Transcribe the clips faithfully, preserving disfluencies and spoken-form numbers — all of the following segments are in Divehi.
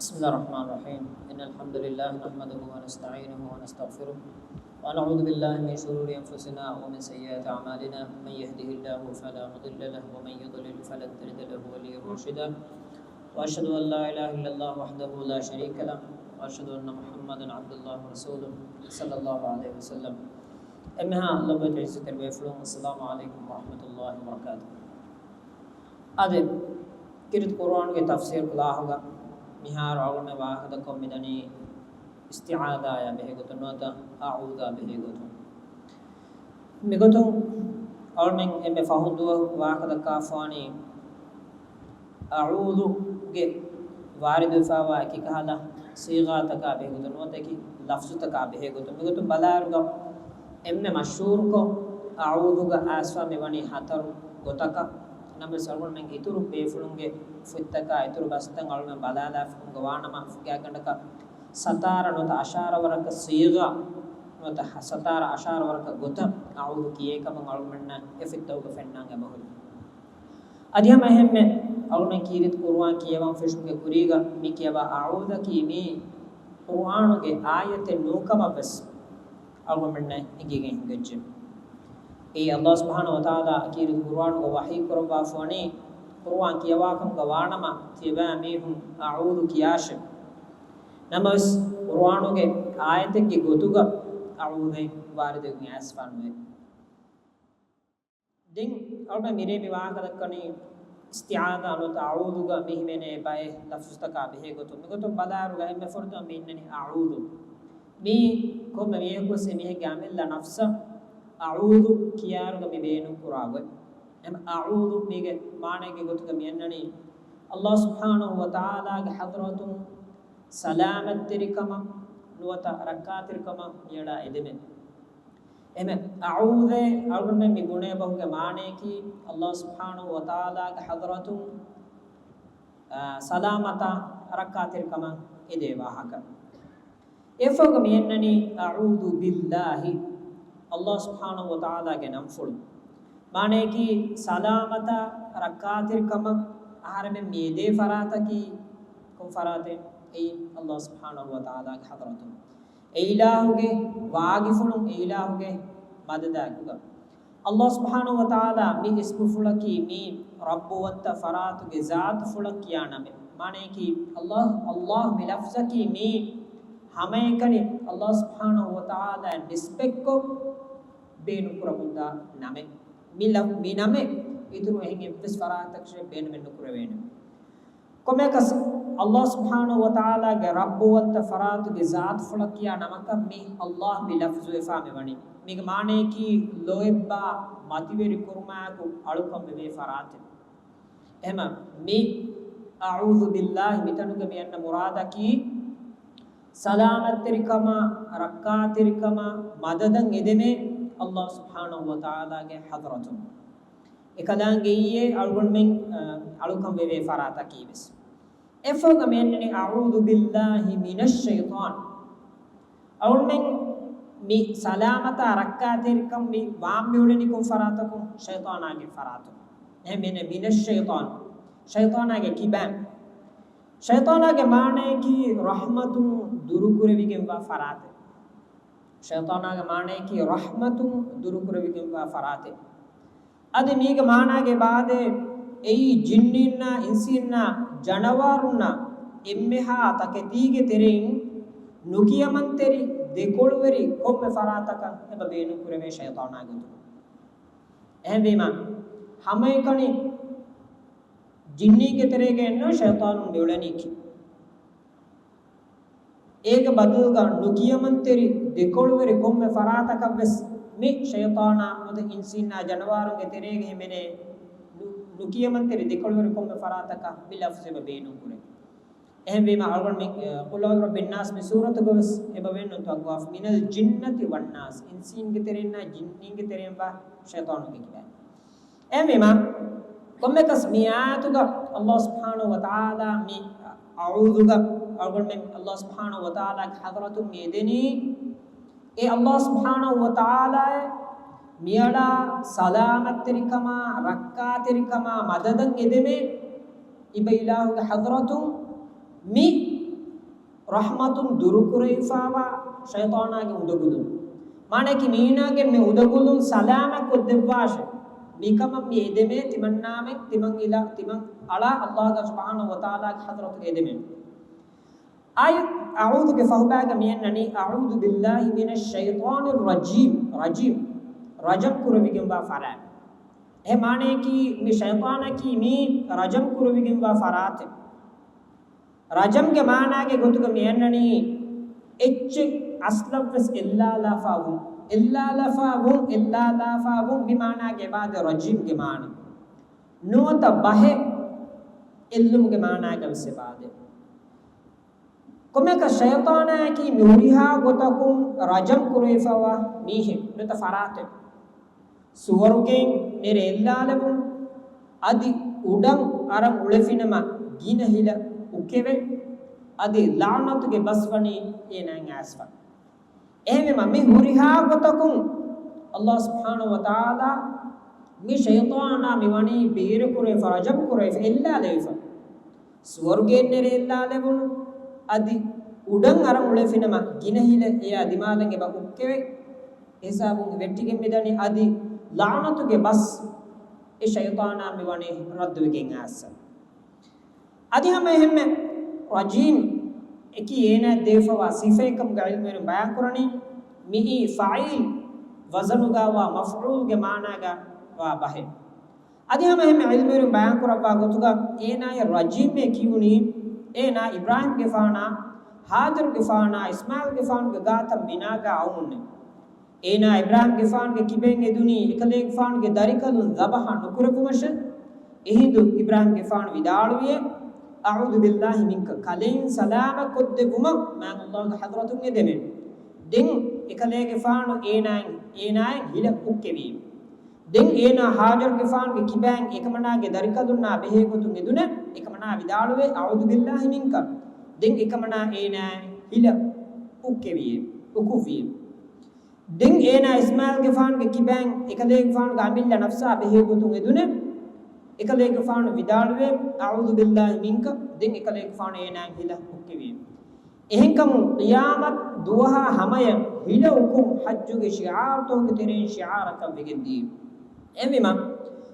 بسم الله الرحمن الرحيم. إن الحمد لله نحمده ونستعينه ونستغفره، ونعوذ بالله من شرور أنفسنا ومن سيئات أعمالنا. من يهده الله فلا مضل له، ومن يضلل فلن تجد له وليا مرشدا. وأشهد أن لا إله إلا الله وحده لا شريك له، وأشهد أن محمدا عبد الله ورسوله، صلى الله عليه وسلم. އެންމެހާ ލޮބުވެތި ޢިއްޒަތްތެރި ބޭފުޅުން، السلام عليكم ورحمة الله وبركاته. އަދި ކީރިތި ޤުރުއާނުގެ ތަފްސީރު ކުލާހުގަ މިހާރު އަޅުގަނޑުމެން ވާހަކަ ދައްކަމުން މިދަނީ އިސްތިޢާޛާޔާ ބެހޭ ގޮތުން ނުވަތަ އަޢޫޛާ ބެހޭ ގޮތުން. މިގޮތުން އަޅުމެން އެންމެ ފަހުން ދުވަހު ވާހަކަ ދައްކާފާނީ އަޢޫޛުގެ ވާރިދުވެފާވާ އެކި ކަހަލަ ޞީޣާތަކާ ބެހޭ ގޮތުން ނުވަތަ އެކި ލަފްޒުތަކާ ބެހޭ ގޮތުން. މިގޮތުން ބަލާއިރުގަ އެންމެ މަޝްހޫރުކޮށް އަޢޫޛުގަ އައިސްފާ މިވަނީ ހަތަރު ގޮތަކަށް. ނަމަވެސް އަޅުގަނޑުމެން އިތުރު ބޭފުޅުންގެ ފޮތްތަކާ އިތުރު ބަސްތައް އަޅުމެން ބަލާލާފަ ވާނަމަ، ގާތްގަނޑަކަށް ސަތާރަ ނުވަތަ އަށާރަ ވަރަކަށް ޞީޣާ ނުވަތަ ސަތާރަ އަށާރަ ވަރަކަށް ގޮތަށް އަޢޫޛު ކިޔޭ ކަމަށް އަޅުމެންނަށް އެ ފޮތްތަކުގަ ފެންނާން އެބަހުރި. އަދި ހަމަ އެހެންމެ އަޅުމެން ކީރިތި ޤުރުއާން ކިޔަވަން ފެށުމުގެ ކުރީގަ މި ކިޔަވާ އަޢޫޛަކީ މީ ޤުރުއާނުގެ އާޔަތެއް ނޫންކަމަށްވެސް އަޅުގަނޑުމެންނަށް އެނގިގެން ހިނގައްޖެ. އެއީ، ﷲ ސުބްޙާނަހޫ ވަތަޢާލާ ކީރިތި ޤުރުއާނުގަ ވަޙީ ކުރައްވާފަ ވަނީ، ޤުރުއާން ކިޔަވާކަމުގަ ވާނަމަ، ތިޔަބައިމީހުން އަޢޫޛު ކިޔާށޭ. ނަމަވެސް، ޤުރުއާނުގެ އާޔަތެއްގެ ގޮތުގަ އަޢޫޛެއް ވާރިދުވެގެން އައިސްފާނުވޭ. ދެން އަޅުގަނޑު މިރޭ މި ވާހަކަ ދައްކަނީ އިސްތިޢާޛާ ނުވަތަ އަޢޫޛުގަ މި ހިމެނޭ ބައެއް ލަފްޒުތަކާ ބެހޭ ގޮތުން. މިގޮތުން ބަލާއިރުގަ އެންމެ ފުރަތަމަ މި އިންނަނީ އަޢޫޛު. މީ ކޮންމެ މީހަކުވެސް އެމީހެއްގެ އަމިއްލަ ނަފްސަށް އަޢޫޛު ކިޔާއިރުގަ މި ބޭނުން ކުރާ ގޮތް. އެމަ އަޢޫޛު މީގެ މާނައިގެ ގޮތުގަ މި އަންނަނީ، ﷲ ސުބްޙާނަހޫ ވަތަޢާލާގެ ޙަޟްރަތުން ސަލާމަތްތެރިކަމަށް ނުވަތަ ރައްކާތެރިކަމަށް މިއަޅާ އެދެމެ. އެމެ އަޢޫޛޭ އަޅުގަނޑުމެން މި ބުނޭ ބަހުގެ މާނަޔަކީ، ﷲ ސުބްޙާނަހޫ ވަތަޢާލާގެ ޙަޟްރަތުން، އާ، ސަލާމަތާ ރައްކާތެރިކަމަށް އެދޭ ވާހަކަ. އެފަހުގަ މި އަންނަނީ، أعوذ بالله، ﷲ ސުބްޙާނަހޫ ވަތަޢާލާގެ ނަންފުޅު. މާނަޔަކީ، ސަލާމަތާ ރައްކާތެރިކަމަށް އަހަރެމެން މި އެދޭ ފަރާތަކީ ކޮން ފަރާތެއް؟ އެއީ، ﷲ ސުބްޙާނަހޫ ވަތަޢާލާގެ ޙަޟްރަތުން. އެ އިލާހުގެ ވާގިފުޅުން، އެ އިލާހުގެ މަދަދާއެކުގަ. ﷲ ސުބްޙާނަހޫ ވަތަޢާލާ މި އިސްމުފުޅަކީ މީ ރައްބުވަންތަ ފަރާތުގެ ޒާތުފުޅަށް ކިޔާ ނަމެއް. މާނަޔަކީ، ﷲ، ﷲ މި ލަފްޒަކީ މީ ހަމައެކަނި ﷲ ސުބްޙާނަހޫ ވަތަޢާލާ ނިސްބަތްކޮށް ބޭނުންކުރަމުންދާ ނަމެއް. މި ލަ-، މި ނަމެއް އިތުރު އެހެން އެއްވެސް ފަރާތަކަށެއް ބޭނުމެއް ނުކުރެވޭނެ. ކޮންމެއަކަސް، ﷲ ސުބްޙާނަހޫ ވަތަޢާލާގެ ރައްބުވަންތަ ފަރާތުގެ ޒާތުފުޅަށް ކިޔާ ނަމަކަށް މި ﷲ މި ލަފްޒުވެފާ މިވަނީ. މީގެ މާނަޔަކީ، ލޯތްބާ މަތިވެރި ކުރުމާއެކު އަޅުކަން ވެވޭ ފަރާތެއް. އެހެމަ މި أعوذ بالله މިތަނުގެ މި އަންނަ މުރާދަކީ، ސަލާމަތްތެރިކަމާ، ރައްކާތެރިކަމާ، މަދަދަށް އެދެމޭ ﷲ ސުބްޙާނަހޫ ވަތަޢާލާގެ ޙަޟްރަތުން. އެކަލާނގެއީ އަޅުގަނޑުމެން، އަ، އަޅުކަން ވެވޭ ފަރާތަކީ ވެސް. އެފަހުގަ މި އަންނަނީ أعوذ بالله من الشيطان. އަޅުގަނޑުމެން މި ސަލާމަތާ ރައްކާތެރިކަން މި ވާން މިއުޅެނީ ކޮން ފަރާތަކުން؟ ޝައިޠާނާގެ ފަރާތުން. އެހެންވީމަ من الشيطان، ޝައިޠާނާގެ ކިބައިން. ޝައިޠާނާގެ މާނަޔަކީ ރަޙްމަތުން ދުރުކުރެވިގެންވާ ފަރާތެއް. ޝައިޠާނާގެ މާނަޔަކީ ރަޙްމަތުން ދުރުކުރެވިގެންވާ ފަރާތެއް. އަދި މީގެ މާނާގެ އިބާދެ އެއީ ޖިންނީންނާ، އިންސީންނާ، ޖަނަވާރުންނާ އެންމެހާ ތަކެތީގެ ތެރެއިން ނުކިޔަމަންތެރި ދެކޮޅުވެރި ކޮންމެ ފަރާތަކަށް އެބަ ބޭނުންކުރެވޭ ޝައިޠާނާ ގޮތުން. އެހެންވީމަ، ހަމައެކަނި ޖިންނީންގެ ތެރޭގައެއްނު ޝައިޠާނުން މިއުޅެނީކީ. އޭގެ ބަދަލުގަ ނުކިޔަމަންތެރި ދެކޮޅުވެރި ކޮންމެ ފަރާތަކަށްވެސް މި ޝައިޠާނާ ނުވަތަ އިންސީންނާ ޖަނަވާރުންގެ ތެރޭގަ ހިމެނޭ ނު-، ނުކިޔަމަންތެރި ދެކޮޅުވެރި ކޮންމެ ފަރާތަކަށް މި ލަފްޒު އެބަ ބޭނުންކުރޭ. އެހެންވީމަ އަޅުގަނޑު މި، އަ، قل أعوذ برب الناس މި ސޫރަތުގަވެސް އެބަ ވެންނުންތޯ، أَكُنَّ مِنَ الْجِنَّةِ وَالنَّاسِ، އިންސީންގެ ތެރެއިންނާ ޖިންނީންގެ ތެރެއިންވާ ޝައިޠާނުންގެ ކިބައިން. އެހެންވީމަ، ކޮންމެއަކަސް މި އާޔަތުގަ ﷲ ސުބްޙާނަހޫ ވަތަޢާލާ މި އަޢޫޛުގަ އަޅުގަނޑުމެން ﷲ ސުބްޙާނަހޫ ވަތަޢާލާގެ ޙަޟްރަތުން މި އެދެނީ، އެ ﷲ ސުބްޙާނަހޫ ވަތަޢާލާއަށް މިއަޅާ ސަލާމަތްތެރިކަމާ، ރައްކާތެރިކަމާ، މަދަދަށް އެދެމޭ، އިބަ އިލާހުގެ ޙަޟްރަތުން މި ރަޙްމަތުން ދުރުކުރެވިފާވާ ޝައިޠާނާގެ އުނދަގުލުން. މާނައަކީ މީނާގެ މި އުނދަގުލުން ސަލާމަތް ކޮށްދެއްވާށޭ. މިކަމަށް މި އެދެމޭ ތިމަންނާމެން ތިމަން އިލާ، ތިމަން އަޅާ ﷲ ސުބްޙާނަހޫ ވަތަޢާލާގެ ޙަޟްރަތުގަ އެދެމޭ. އާޔަތް އަޢޫޛުގެ ފަހުބާގަ މިއަންނަނީ، "أعوذ بالله من الشيطان الرجيم." ރަޖީމް. ރަޖަމް ކުރެވިގެންވާ ފަރާތް. އެ މާނައަކީ މި ޝައިޠާނަކީ މީ ރަޖަމް ކުރެވިގެންވާ ފަރާތެއް. ރަޖަމްގެ މާނާގެ ގޮތުގަ މި އަންނަނީ އެއްޗެއް އަސްލަށްވެސް އެއްލާލާފާވުން، އެއްލާލާފާވުން، އެއްލާލާފާވުން މި މާނާގެ އެބާދެ ރަޖީމްގެ މާނަ. ނުވަތަ ބަހެއް އެއްލުމުގެ މާނާގަވެސް އެބާދެ. ކޮންމެއަކަސް ޝައިޠާނާއަކީ މި ހުރިހާ ގޮތަކުން ރަޖަމް ކުރެވިފައިވާ މީހެއް ނުވަތަ ފަރާތެއް. ސުވަރުގެއިން ނެރެ އެއްލާލެވުން، އަދި އުޑަށް އަރަން އުޅެފިނަމަ ގިނަ ހިލަ އުކެވެ، އަދި ލަޢުނަތުގެ ބަސް ވަނީ އޭނާއަށް އައިސްފަ. އެހެންވީމަ މި ހުރިހާ ގޮތަކުން ﷲ ސުބްޙާނަހޫ ވަތަޢާލާ މި ޝައިޠާނާ މި ވަނީ ބޭރުކުރެވިފަ، ރަޖަމް ކުރެވިފަ، އެއްލާލެވިފަ. ސުވަރުގެއިން ނެރެ އެއްލާލެވުނު، އަދި އުޑަށް އަރަން އުޅެފިނަމަ ގިނަ ހިލަ އެޔާ ދިމާލަށް އެބަ އުއްކެވެ، ހިސާބުން ވެއްޓިގެން މިދަނީ، އަދި ލަޢުނަތުގެ ބަސް އެ ޝައިޠާނާ މި ވަނީ ރައްދުވެގެން އައިސްފަ. އަދި ހަމަ އެހެންމެ ރަޖީމް އެކީ އޭނާ ދެވިފަވާ ސިފައެއް ކަމުގަ ޢިލްމުވެރިން ބަޔާންކުރަނީ، މިއީ ފަޢީލް ވަޒަނުގަ ވާ މަފްޢޫލްގެ މާނާގަ ވާ ބަހެއް. އަދި ހަމަ އެހެންމެ ޢިލްމުވެރިން ބަޔާންކުރައްވާ ގޮތުގަ އޭނާއަށް ރަޖީމޭ ކިޔުނީ، އޭނާ އިބްރާހީމްގެފާނާ، ހާޖަރުގެފާނާ، އިސްމާޢީލްގެފާނުގެ ގާތަށް މިނާގަ އައުމުންނޭ. އޭނާ އިބްރާހީމްގެފާނުގެ ކިބައިން އެދުނީ އެކަލޭގެފާނުގެ ދަރިކަލުން ޒަބަޙަ ނުކުރެއްވުމަށޭ. އެހިނދު އިބްރާހީމްގެފާނު ވިދާޅުވިއޭ، "أعوذ بالله منك." ކަލެއިން ސަލާމަތްކޮށްދެއްވުމަށް މާތް ﷲގެ ޙަޟްރަތުން އެދެމޭ. ދެން އެކަލޭގެފާނު އޭނާއަށް، އޭނާއަށް ހިލަ އުއްކެވިއޭ. ދެން އޭނާ ހާޖަރުގެފާނުގެ ކިބައިން އެކަމަނާގެ ދަރިކަލުންނާ ބެހޭގޮތުން އެދުނެ، އެކަމަނާ ވިދާޅުވޭ، "أعوذ بالله منك." ދެން އެކަމަނާ އޭނާއަށް ހިލަ އުއްކެވިއޭ، އުކުއްވިއޭ. ދެން އޭނާ އިސްމާޢީލްގެފާނުގެ ކިބައިން އެކަލޭގެފާނުގެ އަމިއްލަ ނަފްސާ ބެހޭގޮތުން އެދުނެ، އެކަލޭގެފާނު ވިދާޅުވޭ، "أعوذ بالله منك." ދެން އެކަލޭގެފާނު އޭނާއަށް ހިލަ އުއްކެވިއޭ. އެހެންކަމުން ޤިޔާމަތް ދުވަހާ ހަމަޔަށް ހިލަ އުކުން ޙައްޖުގެ ޝިޢާރުތަކުގެ ތެރެއިން ޝިޢާރަކަށް ވެގެންދިޔަ. އެހެންވީމަ،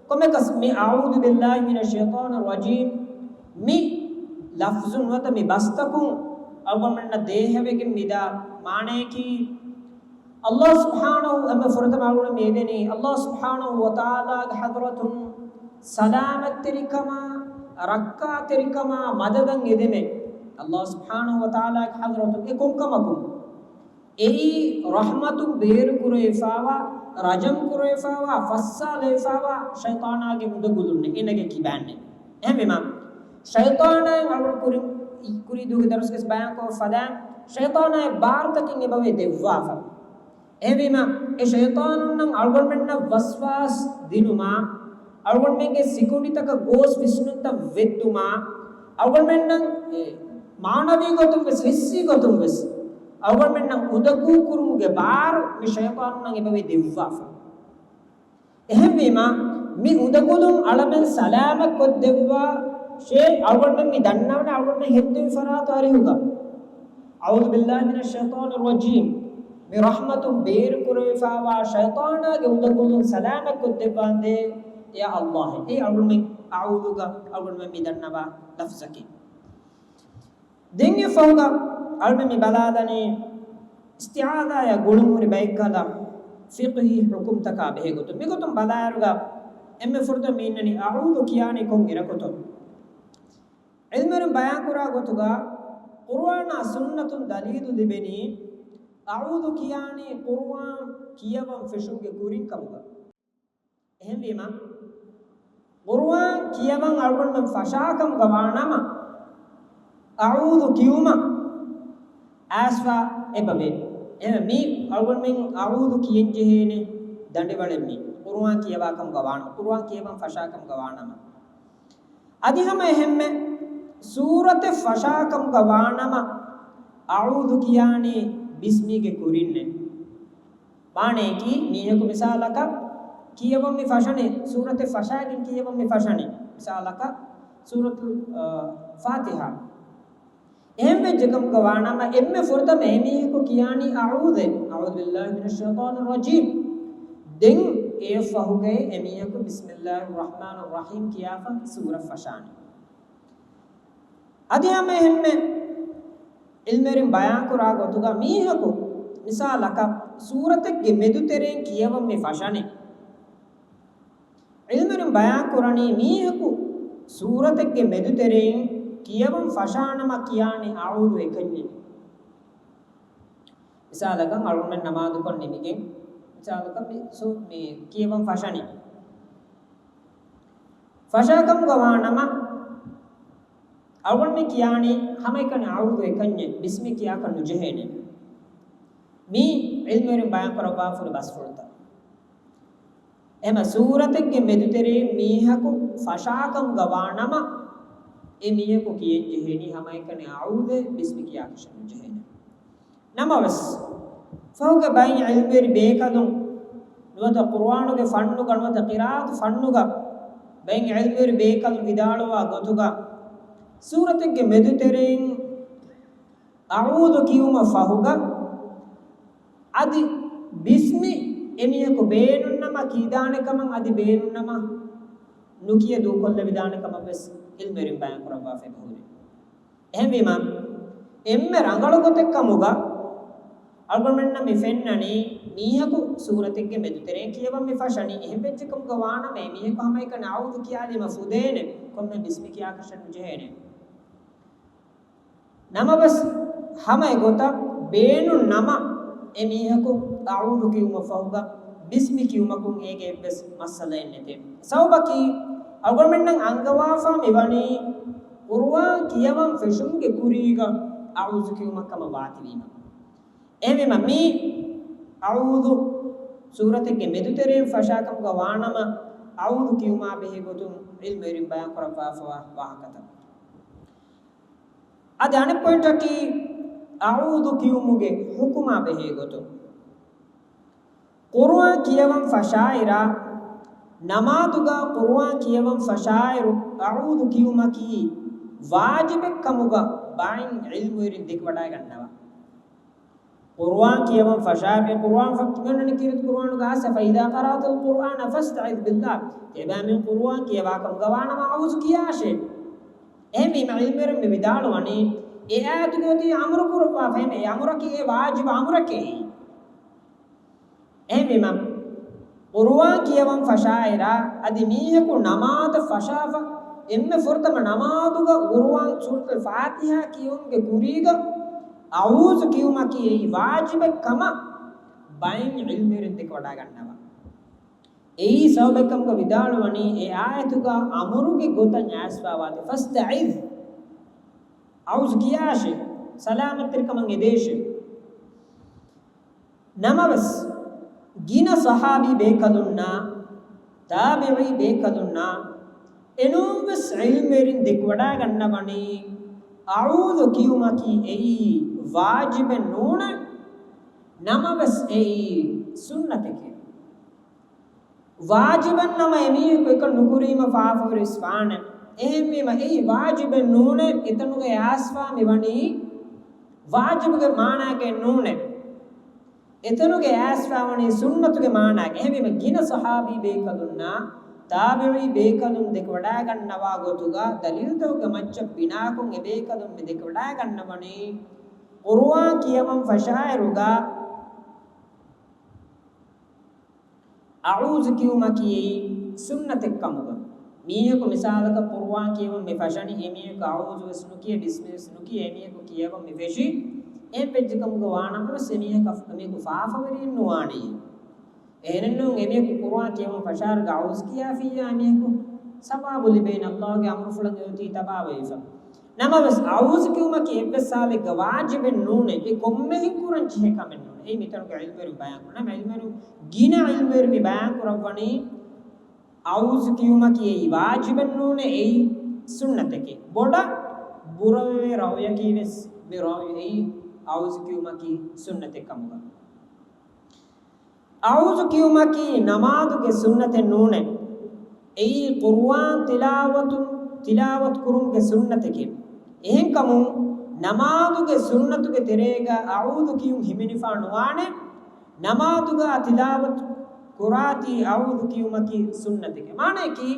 ކޮންމެއަކަސް މި "أعوذ بالله من الشيطان الرجيم" މި ލަފްޒު ނުވަތަ މި ބަސްތަކުން އަޅުގަނޑުމެންނަށް ދޭހަވެގެން މިދާ މާނަޔަކީ، ﷲ ސުބްޙާނަހޫ އެންމެ ފުރަތަމަ އަޅުގަނޑު މި އެދެނީ، ﷲ ސުބްޙާނަހޫ ވަތަޢާލާގެ ޙަޟްރަތުން ސަލާމަތްތެރިކަމާ، ރައްކާތެރިކަމާ މަދަދަށް އެދެމޭ. ﷲ ސުބްޙާނަހޫ ވަތަޢާލާގެ ޙަޟްރަތުން އެ ކޮންކަމަކުން؟ އެއީ ރަޙްމަތުން ބޭރުކުރެވިފާވާ، ރަޖަމް ކުރެވިފާވާ، ފައްސާލެވިފާވާ ޝައިޠާނާގެ އުނދަގުލުންނޭ، އޭނާގެ ކިބައިންނޭ. އެހެންވީމަ، ޝައިޠާނާއިން އަޅުގަނޑު ކުރިން، ކުރީ ދުވަހުގެ ދަރުސްގަސް ބަޔާންކޮށް ފަދައިން، ޝައިޠާނާއަށް ބާރުތަކެއް އެބަވޭ ދެއްވާފަ. އެހެންވީމަ، އެ ޝައިޠާނުންނަށް އަޅުގަނޑުމެންނަށް ވަސްވާސް ދިނުމާ، އަޅުގަނޑުމެންގެ ސިކުނޑިތަކަށް ގޯސް ވިސްނުންތައް ވެއްދުމާ، އަޅުގަނޑުމެންނަށް އެ މާނަވީ ގޮތުން ވެސް، ހިއްސީ ގޮތުން ވެސް، އަޅުގަނޑުމެންނަށް އުނދަގޫ ކުރުމުގެ ބާރު މި ޝައިޠާނުންނަށް އެބަވޭ ދެއްވާފަ. އެހެންވީމަ، މި އުނދަގުލުން އަޅަމެން ސަލާމަތް ކޮށްދެއްވާށޭ، އަޅުގަނޑުމެން މި ދަންނަވަނީ އަޅުގަނޑުމެން ހެއްދެވި ފަރާތު އަރިހުގަ. "أعوذ بالله من الشيطان الرجيم." މި ރަޙްމަތުން ބޭރުކުރެވިފާވާ ޝައިޠާނާގެ އުނދަގުލުން ސަލާމަތް ކޮށްދެއްވާނދޭ، ޔާ ﷲ. އެއީ އަޅުގަނޑުމެން އަޢޫޛުގަ އަޅުގަނޑުމެން މި ދަންނަވާ ލަފްޒަކީ. ދެން އެ ފަހުގަ އަޅުމެން މި ބަލާލަނީ، އިސްތިޢާޛާޔާ ގުޅުންހުރި ބައެއްކަލަ ފިޤްހީ ޙުކުމްތަކާ ބެހޭގޮތުން. މިގޮތުން ބަލާއިރުގަ އެންމެ ފުރަތަމަ މި އިންނަނީ އަޢޫޛު ކިޔާނީ ކޮން އިރަކުތޯ؟ ޢިލްމުވެރިން ބަޔާންކުރާ ގޮތުގަ، ޤުރުއާނާ ސުންނަތުން ދަލީލު ލިބެނީ، އަޢޫޛު ކިޔާނީ ޤުރުއާން ކިޔަވަން ފެށުމުގެ ކުރިން ކަމުގަ. އެހެންވީމަ، ޤުރުއާން ކިޔަވަން އަޅުގަނޑުމެން ފަށާކަމުގަ ވާނަމަ، އަޢޫޛު ކިޔުމަށް އައިސްފަ އެބަވޭ. އެހެންވެ، މީ އަޅުގަނޑުމެން އަޢޫޛު ކިޔަންޖެހޭނެ ދަނޑިވަޅެއް މީ. ޤުރުއާން ކިޔަވާކަމުގަ ވާނަމަ، ޤުރުއާން ކިޔަވަން ފަށާކަމުގަ ވާނަމަ. އަދި ހަމަ އެހެންމެ ސޫރަތެއް ފަށާކަމުގަ ވާނަމަ، އަޢޫޛު ކިޔާނީ ބިސްމީގެ ކުރިންނޭ. މާނަޔަކީ، މީހަކު މިސާލަކަށް ކިޔަވަން މި ފަށަނީ، ސޫރަތެއް ފަށާގެން ކިޔަވަން މި ފަށަނީ، މިސާލަކަށް ސޫރަތުލް، އާ، ފާތިޙާ. އެހެންވެ ކަމުގަ ވާނަމަ، އެންމެ ފުރަތަމަ އެމީހަކު ކިޔާނީ އަޢޫޛު، "أعوذ بالله من الشيطان الرجيم". ދެން އެއަށް ފަހުގައި އެމީހަކު "بسم الله الرحمن الرحيم" ކިޔާފަ ސޫރަ ފަށާނެ. އަދި ހަމަ އެހެންމެ ޢިލްމުވެރިން ބަޔާންކުރާ ގޮތުގަ މީހަކު މިސާލަކަށް ސޫރަތެއްގެ މެދުތެރެއިން ކިޔަވަން މި ފަށަނީ. ޢިލްމުވެރިން ބަޔާންކުރަނީ މީހަކު ސޫރަތެއްގެ މެދުތެރެއިން ކިޔަވަން ފަށާނަމަ ކިޔާނީ އަޢޫޛު އެކަންޏެއް. މިސާލަކަށް އަޅުގަނޑު ނަމާދުކޮށް ނިމިގެން މިސާލަކަށް މި ސޫ-، މި ކިޔަވަން ފަށަނީ. ފަށާކަމުގަ ވާނަމަ، އަޅުގަނޑު މި ކިޔާނީ ހަމައެކަނި އަޢޫޛު އެކަންޏެއް، ބިސްމި ކިޔާކަށް ނުޖެހޭނެ. މީ ޢިލްމުވެރިން ބަޔާންކުރައްވާފުރި ބަސްފުޅުތައް. އެހެމަ ސޫރަތެއްގެ މެދުތެރެއިން މީހަކު ފަށާކަމުގަ ވާނަމަ، އެ މީހަކު ކިޔަން ޖެހޭނީ ހަމައެކަނި އަޢޫޛު ބިސްމި ކިޔާކަށެއް ނުޖެހޭނެ. ނަމަވެސް، ފަހުގެ ބައި ޢިލްމުވެރި ބޭކަލުން ނުވަތަ ޤުރުއާނުގެ ފަންނުގަ ނުވަތަ ޤިރާއަތު ފަންނުގަ ބައި ޢިލްމުވެރި ބޭކަލުން ވިދާޅުވާ ގޮތުގަ، ސޫރަތެއްގެ މެދުތެރެއިން އަޢޫޛު ކިޔުމަށް ފަހުގަ، އަދި ބިސްމި އެމީހަކު ބޭނުންނަމަ ކީދާނެ ކަމަށް، އަދި ބޭނުންނަމަ ނުކިޔަ ދޫކޮށްލެވިދާނެ ކަމަށް ވެސް ޢިލްމުވެރިން ބަޔާންކުރައްވާފައި ހުރި. އެހެންވީމަ، އެންމެ ރަނގަޅު ގޮތެއް ކަމުގަ، އަޅުގަނޑުމެންނަށް މި ފެންނަނީ، މީހަކު ސޫރަތެއްގެ މެދުތެރެއިން ކިޔަވަން މި ފަށަނީ. އެހެން ވެއްޖެ ކަމުގަ ވާނަމަ، އެމީހަކު ހަމައެކަނި އަޢޫޛު ކިޔާލީމަ ފުދޭނެ، ކޮންމެ ބިސްމި ކިޔާކަށެއް ނުޖެހޭނެ. ނަމަވެސް، ހަމަ އެގޮތަށް ބޭނުން ނަމަ، އެމީހަކު އަޢޫޛު ކިޔުމަށް ފަހުގަ، ބިސްމި ކިޔުމަކުން އޭގެ އެއްވެސް މައްސަލައެއް ނެތޭ. ސަބަބަކީ، އަޅުގަނޑުމެންނަށް އަންގަވާފަ މިވަނީ، ޤުރުއާން ކިޔަވަން ފެށުމުގެ ކުރީގަ އަޢޫޛު ކިޔުމަށް ކަމަށް ވާތިވީމަ. އެހެންވީމަ، މި އަޢޫޛު ސޫރަތެއްގެ މެދުތެރެއިން ފަށާކަމުގަ ވާނަމަ، އަޢޫޛު ކިޔުމާ ބެހޭ ގޮތުން ޢިލްމުވެރިން ބަޔާންކުރައްވާފަވާ ވާހަކަތައް. އަދި އަނެއް ޕޮއިންޓަކީ، އަޢޫޛު ކިޔުމުގެ ޙުކުމާ ބެހޭ ގޮތުން. ޤުރުއާން ކިޔަވަން ފަށާއިރާ، ނަމާދުގަ ޤުރުއާން ކިޔަވަން ފަށާއިރު، އަޢޫޛު ކިޔުމަކީ ވާޖިބެއް ކަމުގަ ބައިން ޢިލްމުވެރިން ދެކިވަޑައިގަންނަވާ. ޤުރުއާން ކިޔަވަން ފަށާއިރު، ޤުރުއާން ފަ-، ތިމަންނަނި ކީރިތި ޤުރުއާނުގަ އާސަ، "فإذا قرأت القرآن فاستعذ بالله." ތިބާމީހުން ޤުރުއާން ކިޔަވާ ކަމުގަ ވާނަމަ އަޢޫޛު ކިޔާށޭ. އެހެންވީމަ، ޢިލްމުވެރިން މި ވިދާޅުވަނީ، އެ އާޔަތުގެ އޮތީ އަމުރު ކުރައްވާފަ، އެ އަމުރަކީ އެ ވާޖިބު އަމުރެކޭ. އެހެންވީމަ، ޤުރުއާން ކިޔަވަން ފަށާއިރާ، އަދި މީހަކު ނަމާދަށް ފަށާފަ، އެންމެ ފުރަތަމަ ނަމާދުގަ ޤުރުއާން ސޫރަތުލް ފާތިޙާ ކިޔުމުގެ ކުރީގަ އަޢޫޛު ކިޔުމަކީ އެއީ ވާޖިބެއް ކަމަށް ބައިން ޢިލްމުވެރިން ދެކިވަޑައިގަންނަވާ. އެއީ ސަބަބެއް ކަމުގަ ވިދާޅުވަނީ، އެ އާޔަތުގަ އަމުރުގެ ގޮތަށް އައިސްފަވާތީ، "فاستعذ." އަޢޫޛު ކިޔާށޭ، ސަލާމަތްތެރިކަމަށް އެދޭށޭ. ނަމަވެސް، ގިނަ ޞަޙާބީ ބޭކަލުންނާ، ތާބިޢީ ބޭކަލުންނާ، އެނޫންވެސް ޢިލްމުވެރިން ދެކިވަޑައިގަންނަވަނީ، އަޢޫޛު ކިޔުމަކީ އެއީ ވާޖިބެއް ނޫނޭ، ނަމަވެސް އެއީ ސުންނަތެކޭ. ވާޖިބެއް ނަމަ އެމީހަކު އެކަން ނުކުރީމަ ފާފަވެރިވެސް ވާނެ. އެހެންވީމަ އެއީ ވާޖިބެއް ނޫނޭ، އެތަނުގައި އައިސްފާ މިވަނީ ވާޖިބުގެ މާނާގައެއް ނޫނޭ. އެތަނުގައި އައިސްފާ ވަނީ ސުންނަތުގެ މާނާގައި. އެހެންވީމަ ގިނަ ޞަޙާބީ ބޭކަލުންނާ، ތާބިޢީ ބޭކަލުން ދެކިވަޑައިގަންނަވާ ގޮތުގަ ދަލީލުތަކުގެ މައްޗަށް ބިނާކޮށް އެބޭކަލުން މި ދެކިވަޑައިގަންނަވަނީ، ޤުރުއާން ކިޔަވަން ފަށާއިރުގަ، އަޢޫޛު ކިޔުމަކީ ސުންނަތެއް ކަމުގަ. މީހަކު މިސާލަކަށް ޤުރުއާން ކިޔަވަން މި ފަށަނީ، އެމީހަކު އަޢޫޛު ވެސް ނުކިޔަ، ބިސްމި ވެސް ނުކިޔަ، އެމީހަކު ކިޔަވަން މި ފެށީ، އެހެން ވެއްޖެ ކަމުގަ ވާނަމަވެސް އެމީހަކަށް، އެމީހަކު ފާފަވެރިއެއް ނުވާނެޔޭ. އެހެނެއްނޫން، އެމީހަކު ޤުރުއާން ކިޔަވަން ފަށާއިރުގަ އަޢޫޛު ކިޔާފިއްޔާ، އެމީހަކު ސަވާބު ލިބޭނެ، ﷲ ގެ އަމުރުފުޅަށް އެއޮތީ ތަބާވެފަ. ނަމަވެސް، އަޢޫޛު ކިޔުމަކީ އެއްވެސް ސާލެއްގަ ވާޖިބެއް ނޫނޭ، އެ ކޮންމެހެން ކުރަން ޖެހޭ ކަމެއް ނޫނޭ. އެއީ މިތަނުގަ ޢިލްމުވެރިން ބަޔާން ކުރަން. ޢިލްމުވެރިން، ގިނަ ޢިލްމުވެރިން މި ބަޔާން ކުރައްވަނީ، އަޢޫޛު ކިޔުމަކީ އެއީ ވާޖިބެއް ނޫނޭ، އެއީ ސުންނަތެކޭ. ބޮޑަށް ބުރަވެވޭ ރައުޔަކީ ވެސް މި ރައުޔު، އެއީ އަޢޫޛު ކިޔުމަކީ ސުންނަތެއް ކަމުގަ. އަޢޫޛު ކިޔުމަކީ ނަމާދުގެ ސުންނަތެއް ނޫނޭ. އެއީ ޤުރުއާން ތިލާވަތު، ތިލާވަތު ކުރުމުގެ ސުންނަތެކޭ. އެހެންކަމުން، ނަމާދުގެ ސުންނަތުގެ ތެރޭގަ އަޢޫޛު ކިޔުން ހިމެނިފާ ނުވާނެ، ނަމާދުގަ ތިލާވަތު ކުރާތީ އަޢޫޛު ކިޔުމަކީ ސުންނަތެކޭ. މާނަޔަކީ،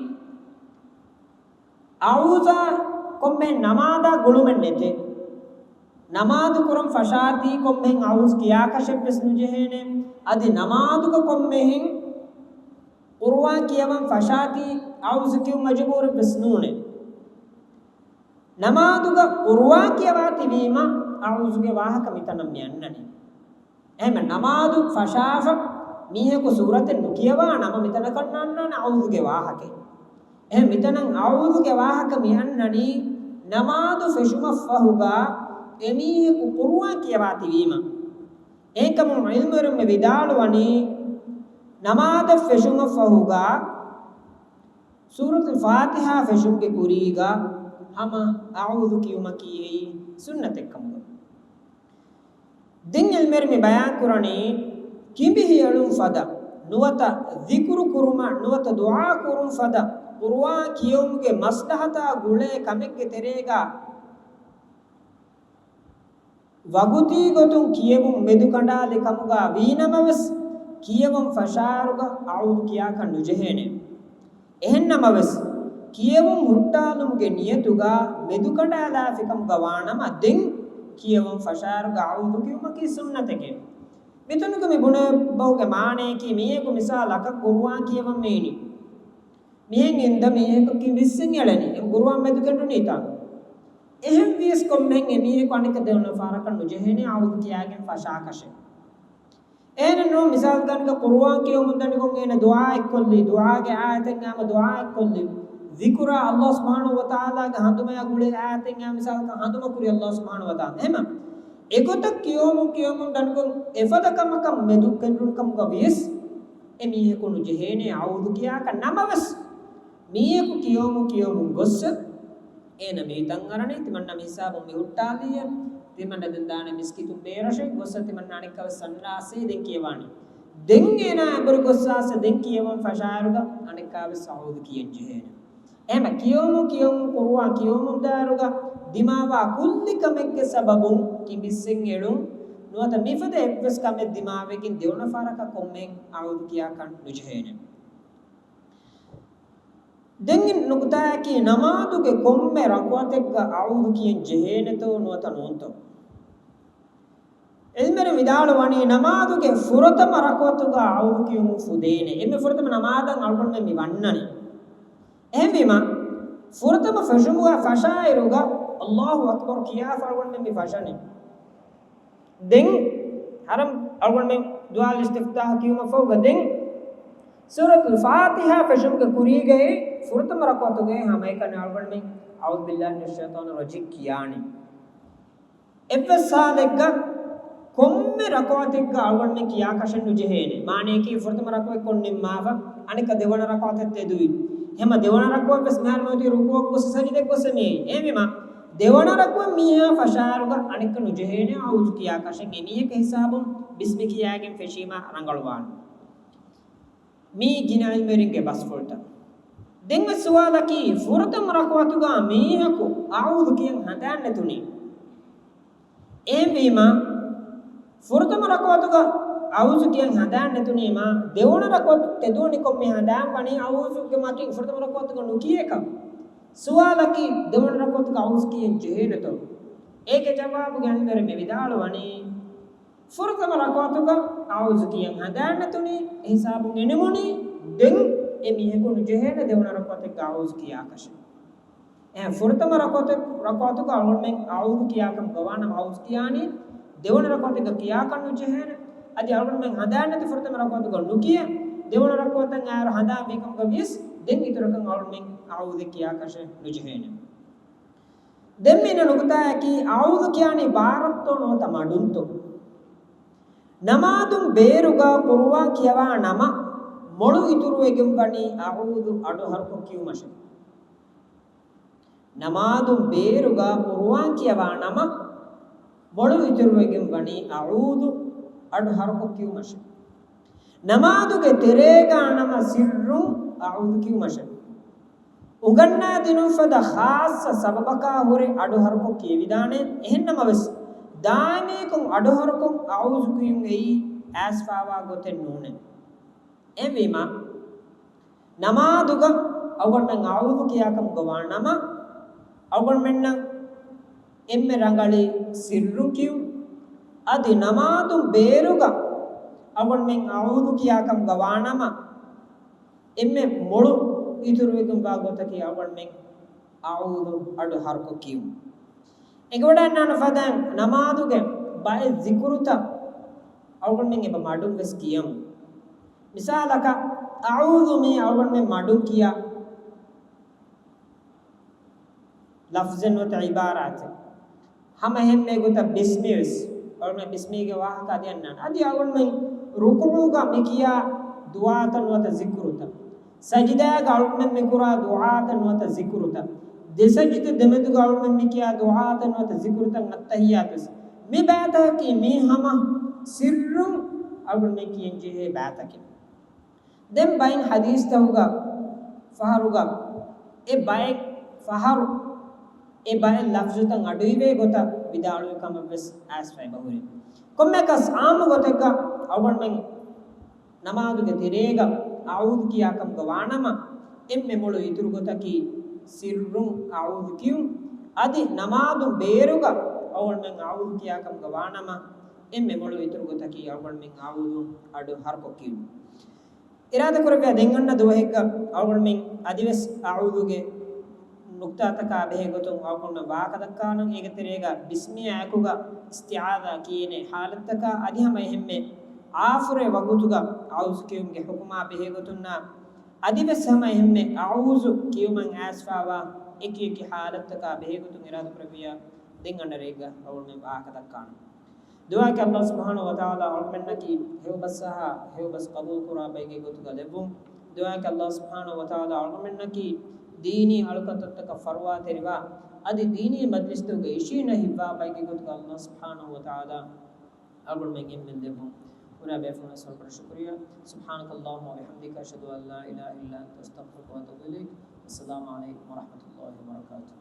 އަޢޫޛާ ކޮންމެހެން ނަމާދާ ގުޅުމެއް ނެތޭ. ނަމާދު ކުރަން ފަށާތީ ކޮންމެހެން އަޢޫޛު ކިޔާކަށެއްވެސް ނުޖެހޭނެ. އަދި ނަމާދުގަ ކޮންމެހެން ޤުރުއާން ކިޔަވަން ފަށާތީ އަޢޫޛު ކިޔުން މަޖުބޫރެއްވެސް ނޫނޭ. ނަމާދުގަ ޤުރުއާން ކިޔަވާ ތިބީމަ، އަޢޫޛުގެ ވާހަކަ މިތަނަށް މި އަންނަނީ. އެހެން ނަމާދު ފަށާފަ މީހަކު ސޫރަތެއް ނުކިޔަވާ ނަމަ، މިތަނަކަށް އަންނާނެ އަޢޫޛުގެ ވާހަކަ. އެހެން މިތަނަށް އަޢޫޛުގެ ވާހަކަ މި އަންނަނީ، ނަމާދު ފެށުމަށްފަހުގަ އެމީހަކު ޤުރުއާން ކިޔަވާ ތިބީމަ. އެހެންކަމުން ޢިލްމުވެރިން މި ވިދާޅުވަނީ، ނަމާދަށް ފެށުމަށްފަހުގަ ސޫރަތުލް ފާތިޙާ ފެށުމުގެ ކުރީގަ ހަމަ އަޢޫޛު ކިޔުމަކީ އެއީ ސުންނަތެއްކަމުގަ. ދެން ޢިލްމުވެރިން މި ބަޔާން ކުރަނީ، ކިނބިހި އެޅުން ފަދަ، ނުވަތަ ޛިކުރު ކުރުމަށް، ނުވަތަ ދުޢާ ކުރުން ފަދަ، ޤުރުއާން ކިޔެވުމުގެ މަސްލަހަތާ ގުޅޭ ކަމެއްގެ ތެރޭގަ، ވަގުތީ ގޮތުން ކިޔެވުން މެދުކަނޑާލި ކަމުގަ ވީނަމަވެސް، ކިޔެވުން ފަށާއިރުގަ އަޢޫޛު ކިޔާކަށް ނުޖެހޭނެ. އެހެންނަމަވެސް، ކިޔެވުން ހުއްޓާލުމުގެ ނިޔަތުގަ މެދުކަނޑާލާފި ކަމުގަ ވާނަމަ، ދެން ކިޔެވުން ފަށާއިރުގަ އަޢޫޛު ކިޔުމަކީ ސުންނަތެކޭ. މިތަނުގަ މި ބުނެ ބަހުގެ މާނަޔަކީ، މީހަކު މިސާލަކަށް ޤުރުއާން ކިޔަވަން މިއިނީ. މިހެން އިންދަ މީހަކަކީ ވިއްސެން އެޅެނީ. އެ ޤުރުއާން މެދު ކެނޑުނީތާ. އެހެން ވިޔަސް ކޮންމެހެން އެމީހަކު އަނެއްކާ ދެވަނަ ފަހަރަކަށް ނުޖެހޭނެ އަޢޫޛު ކިޔާގެން ފަށާކަށެއް. އޭނަ ނޫން މިސާލު ގަންނަ ޤުރުއާން ކިޔަވަމުން ދަނިކޮށް އޭނަ ދުޢާއެއް ކޮށްލީ، ދުޢާގެ އާޔަތެއް އާމަ ދުޢާއެއް ކޮށްލީ. ޛިކުރާ ﷲ ސުބްޙާނަހޫ ވަތަޢާލާގެ ހަނދުމަޔާ ގުޅޭ އާޔަތެއް އާ މިސާލަކަށް ހަނދުމަ ކުރި ﷲ ސުބްޙާނަހޫ ވަތަޢާލާ. އެހެމަ އެގޮތަށް ކިޔަވަމުން ކިޔަވަމުން ދަނިކޮށް އެފަދަ ކަމަކަށް މެދު ކެނޑުނު ކަމުގަ ވިޔަސް، އެ މީހަކު ނުޖެހޭނެ އަޢޫޛު ކިޔާކަށް. ނަމަވެސް، މީހަކު ކިޔަވަމުން ކިޔަވަމުން ގޮއްސަ، އޭނަ މި ތަން އަރަނީ، ތިމަންނަ މި ހިސާބުން މި ހުއްޓާލީއޭ، ތިމަންނަ ދެން ދާނެ މިސްކިތުން ބޭރަށެއް ގޮއްސަ، ތިމަންނަ އަނެއްކާވެސް ސަންނާސޭ ދެން ކިޔަވާނީ. ދެން އޭނާ އެބަރު ގޮއްސާސް ދެން ކިޔަވަން ފަށާއިރުގަ އަނެއްކާވެސް އަޢޫޛު ކިޔަން ޖެހޭނެ. އެހެމަ ކިޔަވަމުން ކިޔަވަމުން ޤުރުއާން ކިޔަވަމުން ދާއިރުގަ ދިމާވާ ކުއްލި ކަމެއްގެ ސަބަބުން ކިނބިއްސެން އެޅުން ނުވަތަ މިފަދަ އެއްވެސް ކަމެއް ދިމާވެގެން ދެވަނަ ފަހަރަކަށް ކޮންމެހެން އަޢޫޛު ކިޔާކަށް ނުޖެހޭނެ. ދެން ނުކުތާއަކީ ނަމާދުގެ ކޮންމެ ރަކުޢަތެއްގަ އަޢޫޛު ކިޔަން ޖެހޭނެތޯ ނުވަތަ ނޫންތޯ؟ ޢިލްމުވެރިން ވިދާޅުވަނީ، ނަމާދުގެ ފުރަތަމަ ރަކުޢަތުގަ އަޢޫޛު ކިޔުމުން ފުދޭނެ. އެންމެ ފުރަތަމަ ނަމާދަށް އަޅުގަނޑުމެން މި ވަންނަނީ. އެހެންވީމަ، ފުރަތަމަ ފެށުމުގަ ފަށާއިރުގަ ﷲ އަކްބަރު ކިޔާފަ އަޅުގަނޑުމެން މި ފަށަނީ. ދެން ހަރަމް އަޅުގަނޑުމެން ދުޢާ އިސްތިފްތާޙް ކިޔުމަށްފަހުގަ ދެން ސޫރަތުލް ފާތިޙާ ފެށުމުގެ ކުރީގައި ފުރަތަމަ ރަކުޢަތުގައި ހަމައެކަނި އަޅުގަނޑުމެން أعوذ بالله من الشيطان الرجيم ކިޔާނީ. އެއްވެސް ހާލެއްގަ ކޮންމެ ރަކުޢަތެއްގަ އަޅުގަނޑުމެން ކިޔާކަށެއް ނުޖެހޭނެ. މާނަޔަކީ ފުރަތަމަ ރަކުޢަތްކޮށް ނިންމާފަ، އަނެއްކާ ދެވަނަ ރަކުޢަތަށް ތެދުވި. އެހެމަ ދެވަނަ ރަކުޢަތްވެސް މިހާރު މިއޮތީ ރުކޫޢަށް ގޮސް ސަޖިދަ ގޮސް މިއީ. އެހެންވީމަ، ދެވަނަ ރަކުޢަތް މީހާ ފަށާއިރުގަ އަނެއްކާ ނުޖެހޭނެ އަޢޫޛު ކިޔާކަށެއް. އެމީހަކު ހިސާބުން ބިސްމި ކިޔާގެން ފެށީމާ ރަނގަޅުވާނެ. މީ ގިނަ ޢިލްމުވެރިންގެ ބަސްފުޅުތައް. ދެންވެސް ސުވާލަކީ، ފުރަތަމަ ރަކުޢަތުގަ މީހަކު އަޢޫޛު ކިޔަން ހަނދާން ނެތުނީ. އެހެންވީމަ، ފުރަތަމަ ރަކުޢަތުގަ އަޢޫޛު ކިޔަން ހަނދާން ނެތުނީމަ، ދެވަނަ ރަކުޢަތު ތެދުވަނީ ކޮންމެ ހަނދާން ވަނީ އަޢޫޛުގެ މަތިން ފުރަތަމަ ރަކުޢަތުގަ ނުކިޔޭކަށް. ސުވާލަކީ، ދެވަނަ ރަކުޢަތުގަ އަޢޫޛު ކިޔަން ޖެހޭނެތޯ؟ އޭގެ ޖަވާބުގަ ޢިލްމުވެރިން މި ވިދާޅުވަނީ، ފުރަތަމަ ރަކުޢަތުގަ އަޢޫޛު ކިޔަން ހަނދާން ނެތުނީ، އެހިސާބުން އެނިމުނީ، ދެން އެ މީހަކު ނުޖެހޭނެ ދެވަނަ ރަކުޢަތެއްގަ އަޢޫޛު ކިޔާކަށެއް. އެހެން ފުރަތަމަ ރަކުޢަތެއް، ރަކުޢަތުގަ އަޅުގަނޑުމެން އަޢޫޛު ކިޔާކަށް ގޮވާނަމަ އަޢޫޛު ކިޔާނީ، ދެވަނަ ރަކުޢަތެއްގަ ކިޔާކަށް ނުޖެހޭނެ. އަދި އަޅުގަނޑުމެން ހަނދާން ނެތި ފުރަތަމަ ރަކުޢަތުގަ ނުކިޔަ، ދެވަނަ ރަކުޢަތަށް އައިރު ހަނދާން ވީ ކަމުގަ ވިޔަސް، ދެން އިތުރަކަށް އަޅުގަނޑުމެން އަޢޫޛެއް ކިޔާކަށެއް ނުޖެހޭނެ. ދެން މި އިންނަ ނުކުތާއަކީ، އަޢޫޛު ކިޔާނީ ބާރަށްތޯ ނުވަތަ މަޑުންތޯ؟ ނަމާދުން ބޭރުގަ ޤުރުއާން ކިޔަވާ ނަމަ، މޮޅު އިތުރުވެގެން ވަނީ އަޢޫޛު އަޑު ހަރުކޮށް ކިޔުމަށެވެ. ނަމާދުން ބޭރުގަ ޤުރުއާން ކިޔަވާ ނަމަ، މޮޅު އިތުރުވެގެން ވަނީ އަޢޫޛު އަޑު ހަރުކޮށް ކިޔުމަށެވެ. ނަމާދުގެ ތެރޭގަ ނަމަ ސިއްރުން އަޢޫޛު ކިޔުމަށެވެ. އުނގަންނާދިނުން ފަދަ ޚާއްޞަ ސަބަބަކާ ހުރެ އަޑު ހަރުކޮށް ކިޔެވިދާނެ. އެހެންނަމަވެސް، ދާއިމީކޮށް އަޑު ހަރުކޮށް އަޢޫޛު ކިޔުން އެއީ އައިސްފާވާ ގޮތެއް ނޫނެ. އެހެންވީމާ، ނަމާދުގަ އަޅުގަނޑުމެން އަޢޫޛު ކިޔާކަމުގަ ވާނަމަ، އަޅުގަނޑުމެންނަށް އެންމެ ރަނގަޅީ ސިއްރުން ކިޔުން. އަދި ނަމާދުން ބޭރުގަ އަޅުގަނޑުމެން އަޢޫޛު ކިޔާކަމުގަ ވާނަމަ، އެންމެ މޮޅު އިތުރުވެގެން ވާ ގޮތަކީ އަޅުގަނޑުމެން އަޢޫޛު އަޑު ހަރުކޮށް ކިޔުން. އެނގިވަޑައިގަންނާނެ ފަދައިން ނަމާދުގެ ބައެއް ޒިކުރުތައް އަޅުގަނޑުމެން އެބަ މަޑުން ވެސް ކިޔަމު. މިސާލަކަށް، އަޢޫޛު މީ އަޅުގަނޑުމެން މަޑުން ކިޔާ ލަފްޒެއް ނުވަތަ ޢިބާރާތެއް. ހަމަ އެހެންމެ ގޮތަށް ބިސްމި ވެސް. އަޅުގަނޑުމެން ބިސްމީގެ ވާހަކަ އަދި އަންނާނެ. އަދި އަޅުގަނޑުމެން ރުކުޢުގަ މި ކިޔާ ދުޢާތައް ނުވަތަ ޒިކުރުތައް. ސަޖިދާގަ އަޅުގަނޑުމެން މި ކުރާ ދުޢާތައް ނުވަތަ ޒިކުރުތައް. ދެ ސަޖިދަ ދެމެދުގަ އަޅުގަނޑުމެން މި ކިޔާ ދުޢާތައް ނުވަތަ ޒިކުރުތައް އައްތަޙިއްޔާތު ވެސް. މި ބައިތަކަކީ މީ ހަމަ ސިއްރުން އަޅުގަނޑުމެން ކިޔަން ޖެހޭ ބައިތަކެއް. ދެން ބައެއް ޙަދީޘްތަކުގަ ފަހަރުގަ އެ ބައެއް ފަހަރު އެ ބައެއް ލަފްޒުތައް އަޑުއިވޭ ގޮތަށް ވިދާޅުވި ކަމަށް ވެސް އައިސްފަ އެބަ ހުރޭ. ކޮންމެއަކަސް ޢާއްމު ގޮތެއްގަ އަޅުގަނޑުމެން ނަމާދުގެ ތެރޭގަ އަޢޫޛު ކިޔާ ކަމުގަ ވާނަމަ، އެންމެ މޮޅު އިތުރު ގޮތަކީ ސިއްރުން އަޢޫޛު ކިޔުން. އަދި ނަމާދު ބޭރުގަ އަޅުގަނޑުމެން އަޢޫޛު ކިޔާ ކަމުގަ ވާނަމަ، އެންމެ މޮޅު އިތުރު ގޮތަކީ އަޅުގަނޑުމެން އަޢޫޛު އަޑު ހަރުކޮށް ކިޔުން. އިރާދަކުރެއްވިޔާ ދެން އަންނަ ދުވަހެއްގަ އަޅުގަނޑުމެން އަދިވެސް އަޢޫޛުގެ ނުކްތާތަކާ ބެހޭ ގޮތުން އަޅުގަނޑުމެން ވާހަކަ ދައްކާނަން. އޭގެ ތެރޭގަ ބިސްމިއާ އެކުގަ އިސްތިޢާޛާ ކިޔޭނެ ޙާލަތްތަކާ އަދި ހަމަ އެހެންމެ އާފުރޭ ވަގުތުގަ އަޢޫޛު ކިޔުމުގެ ޙުކުމާ ބެހޭ ގޮތުންނާ އަދިވެސް ހަމަ އެހެންމެ އަޢޫޛު ކިޔުމަށް އައިސްފާވާ އެކި އެކި ޙާލަތްތަކާ ބެހޭ ގޮތުން އިރާދަކުރެއްވިޔާ ދެން އަންނަ ރެއެއްގަ އަޅުގަނޑުމެން ވާހަކަ ދައްކާނަން. ދުޢާއަކީ ﷲ ސުބްޙާނަހޫ ވަތަޢާލާ އަޅުގަނޑުމެންނަކީ ހެޔޮބަސްއަހާ، ހެޔޮބަސް ޤަބޫލުކުރާ ބައެއްގެ ގޮތުގަ ލެއްވުން. ދުޢާއަކީ ﷲ ސުބްޙާނަހޫ ވަތަޢާލާ އަޅުގަނޑުމެންނަކީ ދީނީ އަޅުކަންތައްތަކަށް ފަރުވާތެރިވާ، އަދި ދީނީ މަޖްލިސްތަކުގަ އިށީނަ ހިތްވާ ބައެއްގެ ގޮތުގަ ﷲ ސުބްޙާނަހޫ ވަތަޢާލާ އަޅުގަނޑުމެން އެންމެން ލެއްވުން. ކުރާ ބޭފުޅުންނަށް ސަރުކަރަށް ޝުކުރިއްޔާ. سبحانك اللهم وبحمدك، أشهد أن لا إله إلا أنت، أستغفرك وأتوب إليك. والسلام عليكم ورحمة الله وبركاته.